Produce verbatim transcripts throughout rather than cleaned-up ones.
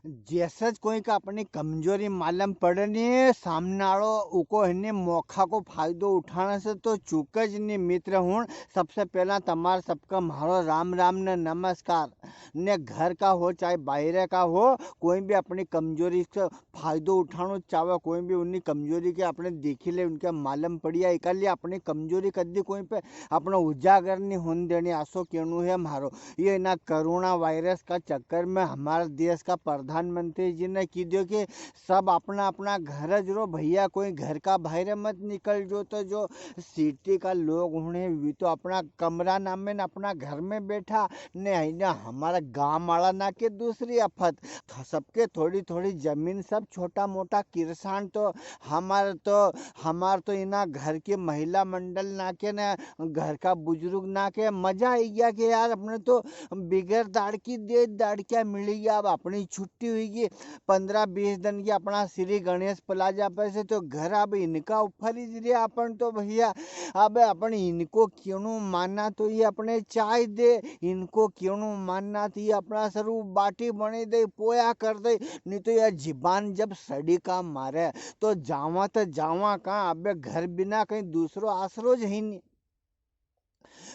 जैसे ज कोई का अपनी कमजोरी मालूम पड़े ने, सामने वालो उको है ने मौका को फायदो उठाने से तो चूके ज नी मित्र हुण। सबसे पहला तमार सबका म्हारो राम राम ने नमस्कार। ने घर का हो चाहे बाहरे का हो, कोई भी अपनी कमजोरी से फायदो उठानो चावे, कोई भी उन्नी कमजोरी के अपने देखी ले, उनके मालूम पड़िया, इकालिए अपनी कमजोरी कदी कोई पे अपना उजागर नी होने देनी, आसो कहणु है म्हारो। ये ना कोरोना वायरस का चक्कर में हमारे देश का प्रधानमंत्री जी ने की दियो कि सब अपना अपना घर ज रो भैया, कोई घर का बाहर मत निकल जो। तो जो सिटी का लोग होने, वी तो अपना कमरा नामे न अपना घर में बैठा, ने है ना हमारा गांव वाला ना के दूसरी आफत, सबके थोड़ी थोड़ी जमीन, सब छोटा मोटा किरसान तो हमार तो, हमार तो इना घर के महिला मंडल ना के ना, घर का बुजुर्ग ना के मजा आई गया कि यार, अपने तो बिगर दाड़की दे दाड़किया मिली गया। अब अपनी छुट्टी हुई गई पन्द्रह बीस दिन की अपना श्री गणेश प्लाजा पे से, तो घर अब इनका ऊपर ही ज रे अपन तो भैया। अब अपन इनको केणु माना तो ये अपने चाय दे, इनको केणु माना तो ये अपना सरू बाटी बने दे, पोया कर दे, नी तो या जीबान जब सड़ी का मारे, तो जावा तो जावा कहाँ? अबे घर बिना कहीं दूसरो आसरो ज है नी।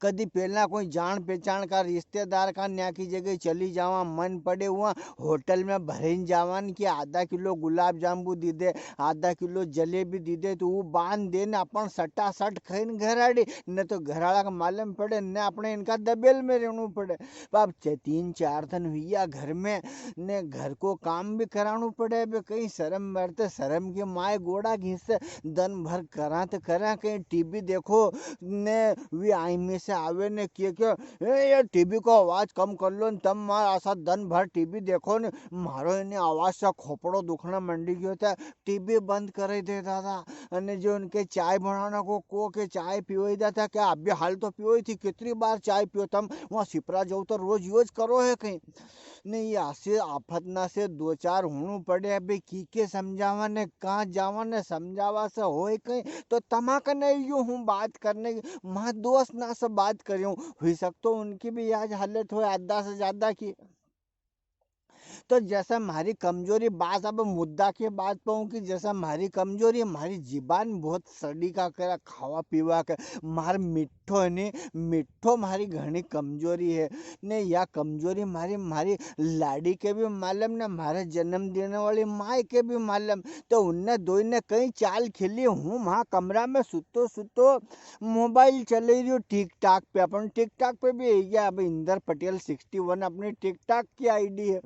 कदी पहला कोई जान पहचान का रिश्तेदार का न्या की जगह चली जावा, मन पड़े हुआ होटल में भरेन जावा न कि आधा किलो गुलाब जामुन दी दे, आधा किलो जलेबी दी दे, तो वो बांध दे ने अपन सटासट खाइन घर आड़ी, न तो घर आला का मालूम पड़े, न अपने इनका दबेल में रहणु पड़े। अब चे-, तीन चार दिन हुईया घर में, ने घर को काम भी कराणु पड़े। बे कई शर्म मरते, शर्म के माय गोड़ा घिस, दन भर करा तो करा, कई टीवी देखो, ने वी आई में से आवे ने के, के, "ए, ये टीवी को आवाज कम कर लो न, तम मार आसा दन भर टीवी देखो ने।" म्हारो इन्हें आवाज से खोपड़ो दुखना मंडी गयो था, टीवी बंद करे दे दादा। अने जो उनके चाय बनाना को, को के चाय पिवई देता, क्या अभी हाल तो पिवई थी, कितनी बार चाय पियो तम, वहाँ सिपरा जाओ तो रोज यूज करो है कहीं। ने ये आसे आफत ना से दो चार हुणू पड़े, अबे की के समझावा ने कहाँ जावा ने समझावा से होय कहीं, तो तमा कने यो हूँ बात करने की, माँ दोस्त ना से बात करी हूँ, हुई सकतो उनकी भी याज हालत होय आधा से ज्यादा की। तो जैसे म्हारी कमजोरी बात, अब मुद्दा की बात पाऊँ कि जैसे म्हारी कमजोरी, म्हारी जीबान बहुत सड़ी का करे खावा पीवा के, म्हार मीठ मिठो है नी, मिठो म्हारी घणी कमजोरी है। ने या कमजोरी म्हारी, म्हारी लाड़ी के भी मालूम ने म्हारे जन्म देने वाली माय के भी मालूम। तो उनने दोई ने कई चाल खेली, हूँ म्हा कमरा में सुतो सुतो मोबाइल चले रही हूँ TikTok पे। अपन TikTok पे भी है क्या? अब इंदर पटेल सिक्सटी वन अपनी TikTok की आईडी है।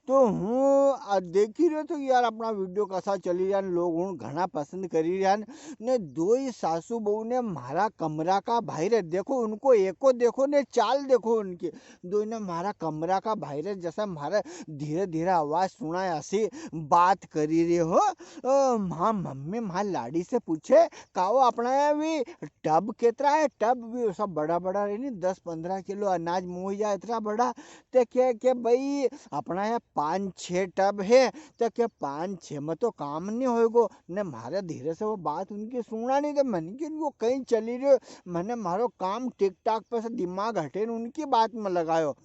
तो हूँ आ देखी रह्यो तो यार, अपना वीडियो कसा चली रहा, लोग हुण घणा पसंद करी रहा। ने दोई सासू बहू ने म्हारा कमरा का बाहरे देखो, उनको एको देखो ने चाल देखो उनकी। दोई ने म्हारा कमरा का बाहरे जैसा म्हारा धीरे धीरे आवाज सुनाय, असी बात करी रहे हो। अ, म्हा मम्मी म्हा लाड़ी से पूछे, "काओ, अपना या भी टब केतरा है?" टब भी ऐसा बड़ा बड़ा रहे नी, दस पन्द्रह किलो अनाज मोई जाए इतना बड़ा। ते के, के भाई, अपना यहाँ पाँच छः टब है, तो के पाँच छः में तो काम नहीं होएगो। ने म्हारे धीरे से वो बात उनकी सुनानी, तो मन की उनको कहीं चली रही, मैंने म्हारो काम TikTok पे से दिमाग हटे ने उनकी बात में लगायो।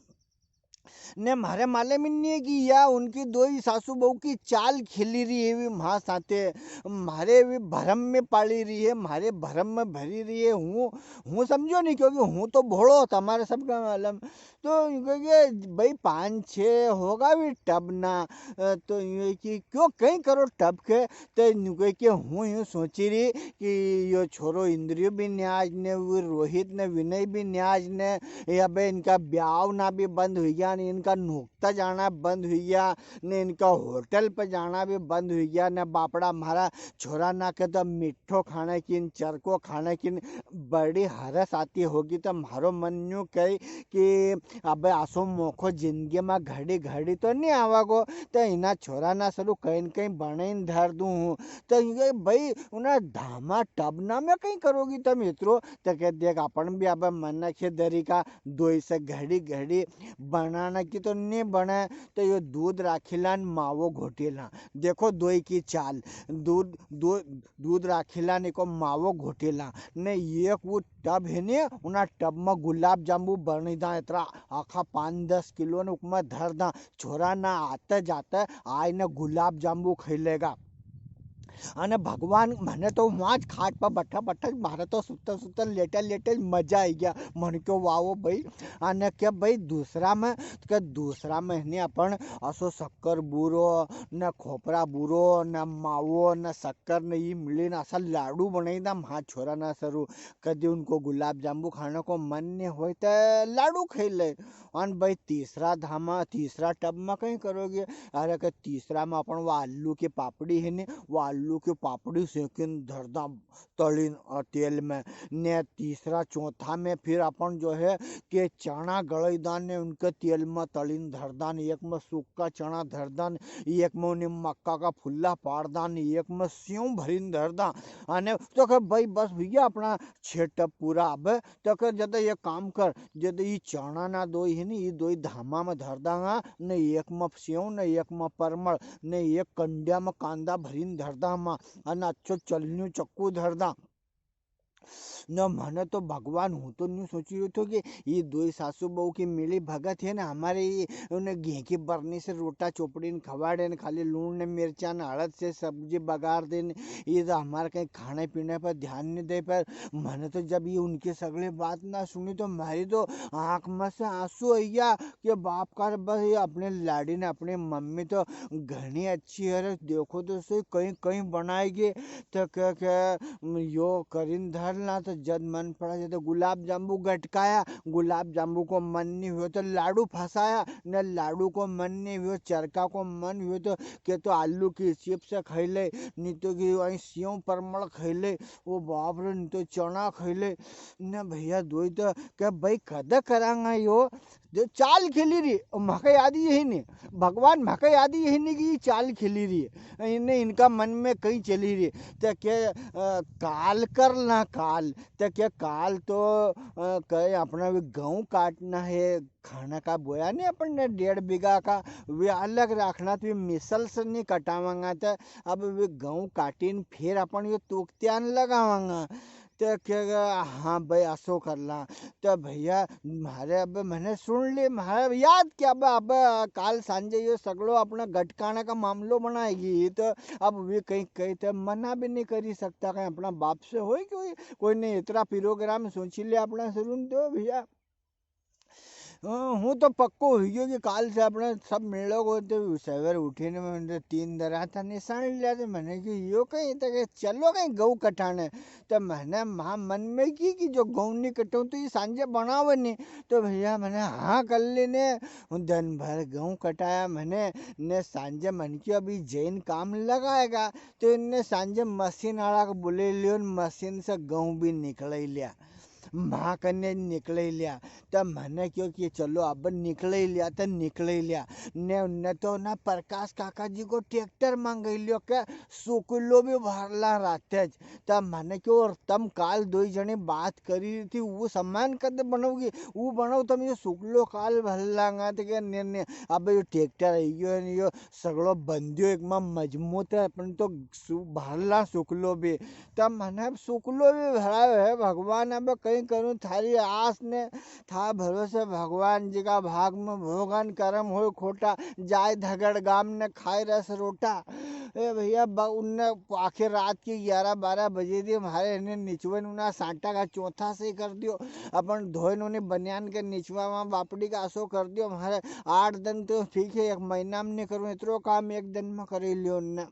ने म्हारे मालूम ही नहीं है कि या उनकी दोई सासू बहू की चाल खेली रही है, वी म्हा साथे, म्हारे भी भरम में पाली रही है, म्हारे भरम में भरी रही है। हूँ, हूँ समझो नहीं, क्योंकि हूँ तो भोलो था, हमारे सबका मालूम। तो यूं कहे कि भाई, पाँच छः होगा भी टब ना, अ, तो यूं है कि क्यों कहीं करो टब के, तो यूं कहे कि हूँ यूं सोची रही कि यो छोरो इंद्रियो भी न्याज ने, वो रोहित ने, विनय भी न्याज ने, ये अबे इनका ब्याव ना भी बंद हुई गया, ने इनका नौकता जाना बंद हुई गया, ने इनका होटल पे जाना भी बंद हुई गया, ने बापड़ा म्हारा छोरा ना के तो मिठो खाने की, चरको खाने की बड़ी हरस आती होगी। तो म्हारो मन यूं कही कि अबे आसो मौको जिंदगी में घड़ी घड़ी तो नहीं आवेगो, तो इना छोरा ना सरू कहीं न कहीं बने धर दूं हूँ। तो ये भाई, उन्हें धामा टबना में कहीं करोगी तुम इतरो? तो कह, "देख, अपन भी अब मन के दरी का दोई से घड़ी घड़ी बनाना की तो नहीं बने।" तो यो दूध राखीला न मावो घोटीला। देखो दोई की चाल, दूध, दू-, दूध राखीला ने को मावो घोटीला। ने एक वो टब है ने, उना टब में गुलाब जामुन बनी दा इतरा। आखा पाँच दस किलो ने उकमा धर दा, छोरा ना आते जाते आय ने गुलाब जांबू खाई लेगा। अने भगवान, म्हने तो वहां ज खाट पर बैठा बैठा, म्हारे तो सुते सुते, लेटे लेटे मजा आई गया। म्हने क्यो वावो भाई। अने के भाई, दूसरा में, के दूसरा में ने अपन असो शक्कर बूरो, न खोपरा बूरो, न मावो, न शक्कर, न ई मिली न असा लाडू बनाई दा, म्हा छोरा ना सरू। कदी उनको गुलाब जांबू खाने को मन ने होय तो लाडू खाई ले। अन भाई, तीसरा धामा, तीसरा टब में कई करोगे? अरे, के तीसरा में अपन वो आलू की पापड़ी है ने, वो आलू की पापड़ी सेकिन धरदा तलीन और तेल में। ने तीसरा चौथा में फिर अपन जो है के चना गलई दान ने उनके तेल में तलीन धरदान, एक में सूखा चना धरदान, एक में उन्हें मक्का का फुल्ला पाड़ दान, एक में सेव भरीन धरदा। अने तो के भाई, बस भैया, अपना छह टब पूरा। अब तो के जद एक काम कर, जद ई चना ना दोई है नी, ई दोई धामा में धर दांगा, ने एक में सेव, ने एक में परमल, ने एक कंडिया में कांदा भरीन धर दामा, अने अच्छो चलन्यू चक्कू धर दा। न म्हने तो भगवान, हूँ तो न्यू सोची रह्यो थो कि ये दोई सासू बहू की मिली भगत है ना, हमारे ये उन्हें घी की बरनी से रोटा चोपड़ी ने खवाड़े ने खाली लूण ने मिर्चा ने हळद से सब्जी बगाड़ दे ने, ये तो हमारे कई खाने पीने पर ध्यान नी दे। पर म्हने तो जब ये उनकी सगली बात ना सुनी तो म्हारी तो आँख में से आंसू आई गया कि बाप का रे, बस ये अपने लाड़ी ने अपनी मम्मी तो घणी अच्छी है रे, देखो तो सही कई कई बनाएगी। तो के, के यो करीन धर ला, तो जद मन पड़ा जद गुलाब जांबू गटकाया, गुलाब जांबू को मन नी हुयो तो लाडू फंसाया, ने लाडू को मन नी हुयो, चरका को मन हुयो तो के तो आलू की चिप्स खाई ले, नी तो कि वही सेव परमल खाई ले, वो बाप रे, नी तो चना खाई ले। ने भैया दोई तो के भाई कद करांगा यो, जो चाल खेली री, म्हाके याद ही यही नी, भगवान म्हाके याद ही यही नी कि ये चाल खेली री, इन्हें इनका मन में कई चली री। तो के, अ, काल कर ला काल, तो के काल तो, अ, कहे अपना भी गहूं काटना है, खाना का बोया नी अपन ने डेढ़ बीघा का, वे अलग रखना, तो वे मिसल से नी कटावांगा। तो अब वे गहूं काटीन फिर अपन ये तूकत्यान लगावांगा। तो कहेगा, "हाँ भाई, असो कर ला।" तो भैया, म्हारे अब मैंने सुन ली, म्हारे याद क्या, अब, अब काल सांझे यो सगलो अपना गटकाने का मामलो बनाएगी, तो अब वे कई, कई तो मना भी नी करी सकता, कई अपना बाप से होय कोई, कोई ने इतरा प्रोग्राम सोची ले अपना शुरू में, तो भैया, अ, हूँ तो पक्को हुई गयो कि काल से अपने सब मिलोगो तो सवेरे उठी ने मैंने तीन दराता निशान लिया। तो मैंने कि यो कई, तो के चलो कई गऊ कटाने। तो मैंने माँ मन में की कि जो गऊ नी कटाऊँ तो ये सांझे बनावे नी। तो भैया मैंने हाँ कर ली ने, हूँ दिन भर गऊ कटाया मैंने, ने सांझे मन की अभी जैन काम लगाएगा। तो इनने सांझे मशीन आला को बुले लियो ने मशीन से गऊ भी निकले लिया। माँ कने निकले लिया, तो मैंने क्यो कि चलो अब निकले लिया, तो निकले लिया। ने उनने तो ना प्रकाश काका जी को ट्रैक्टर मांग लियो के सुकलो भी भरला राते ज। तो मैंने क्यो, और तम काल दोई जने बात करी री थी, वो सामान कद बनाओगी, वो बनाओ तम, यो सुकलो काल भर लांगा। तो के ने, ने, अब यो ट्रैक्टर आई गयो ने, यो सगलो बंदियो एक में मजबूत है, अपन तो सु-, भरला सुकलो भी। तब मने सुकलो भी भरायो है भगवान, अब कई करूं थारी आस ने, था भरोसे भगवान जी का भाग में भोगन करम होय खोटा, जाय धगड़ गाम ने खाय रस रोटा। ए भैया, ब-, उनने आखिर रात की ग्यारह बारह बजे दी, म्हारे इन्हें निचवे ने उना सांटा का चौथा से कर दियो। अपन धोए ने उन्हें बनियान के निचवा में बापड़ी का असो कर दियो। म्हारे आठ दिन तो ठीक है, एक महीना में नी करूं, इतरो काम एक दिन में कर ही लियो उनने।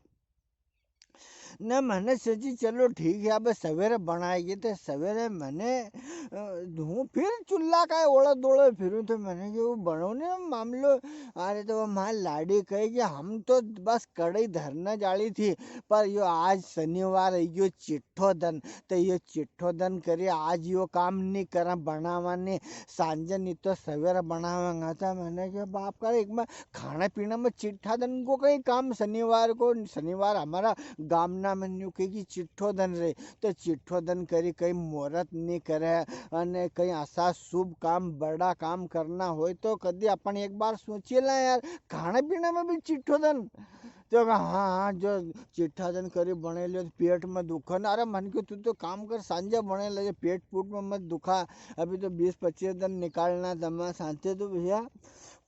ने मने सोची, चलो ठीक है, अब सवेरे बनाएगी, तो सवेरे मने, अ, हूँ फिर चूल्हा का ओला दोले फिरूँ, तो मने क्यो बनो ने मामलो। अरे, तो वो माँ लाड़ी कहे कि हम तो बस कढ़ाई धरने जाली थी, पर यो आज शनिवार है, यो चिट्ठो दन, तो यो चिट्ठो दन करे, आज यो काम नी करा बनावा ने, सांझे नी तो सवेरे बनावांगा। तो मने क्यो बाप का एक में खाने पीने में चिट्ठा दन को कई काम शनिवार को, शनिवार हमारा गामना में न्यू कही कि चिट्ठो दन रे, तो चिट्ठो दन करी कई मुहूर्त नी करे, अने कई असा शुभ काम, बड़ा काम करना होय तो कदी अपन एक बार सोची ला यार, खाने पीने में भी चिट्ठो दन। तो कहा, "हाँ, हाँ, जो चिट्ठा दन करी बने लियो, तो पेट में दुखे ना।" अरे मन के तू तो काम कर, सांझे बने ले, पेट पूट में मत दुखा। अभी तो बीस पच्चीस दन निकालना तमा साथे तो भैया,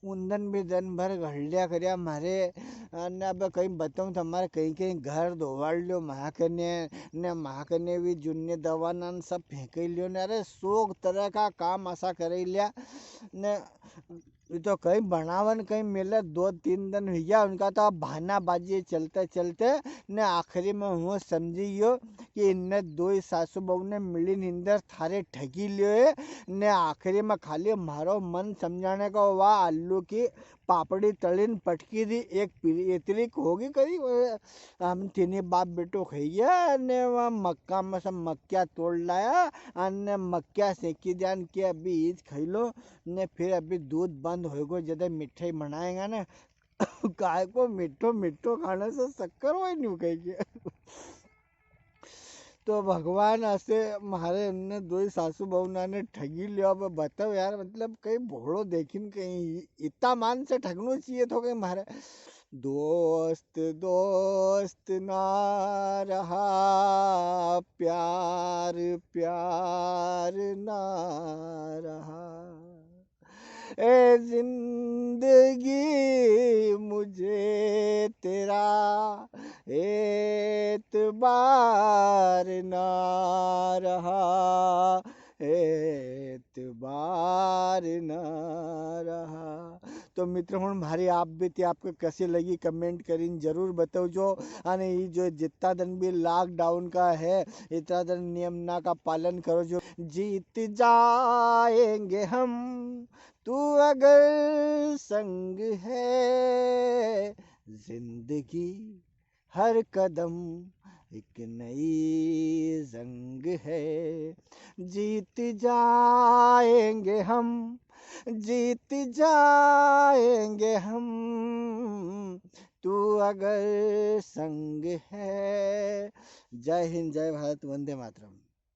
उन दन भी दन भर घड़लिया करया म्हारे। अने अब कई बताऊं तमारे, कई कई घर धोवाड़ लियो म्हा कने, ने म्हा कने भी जुन्ने दवाना ने सब फेंक लियो ने। अरे सौ तरह का काम असा कर लिया ने। ये तो कई बनावन कई मिले, दो तीन दिन हुई गया उनका तो बहानाबाजी चलते चलते। ने आखिरी में हूँ समझी गयो कि इनने दो ही सासू बहू ने मिली निंदर थारे ठगी लियो है। ने आखिरी में खाली म्हारो मन समझाने का, वा आलू की पापड़ी तलीन पटकी दी, एक पीली इतरी होगी करी, वो हम तीनी बाप बेटो खाई गया। ने वा मक्का में से मक्या तोड़ लाया, अने मक्या सेकी दिया ने के अभी ईज खाई लो। ने फिर अभी दूध बंद होएगो, जदे मिठाई बनाएगा ना। काय को मिठो मिठो खाने से शक्कर होए न्यू कह के। तो भगवान ऐसे म्हारे इनने दो ही सासू बहू ना ने ठगी लियो। अब बताओ यार, मतलब कई भोलो देखिन कई इतना मान से ठगनो चाहिए थो कई म्हारे। दोस्त दोस्त ना रहा, प्यार प्यार ना रहा। ए जिंदगी, मुझे तेरा एतबार ना रहा, एतबार ना रहा। तो मित्र हुण, म्हारी आप बीती आपको कसी लगी, comment करीन जरूर बताओ जो। अने ई जो जितना दिन भी lockdown का है, इतना दिन नियम ना का पालन करो जो। जीत जाएंगे हम, तू अगर संग है, जिंदगी हर कदम एक नई जंग है। जीत जाएंगे हम, जीत जाएंगे हम, तू अगर संग है। जय हिंद, जय भारत, वंदे मातरम।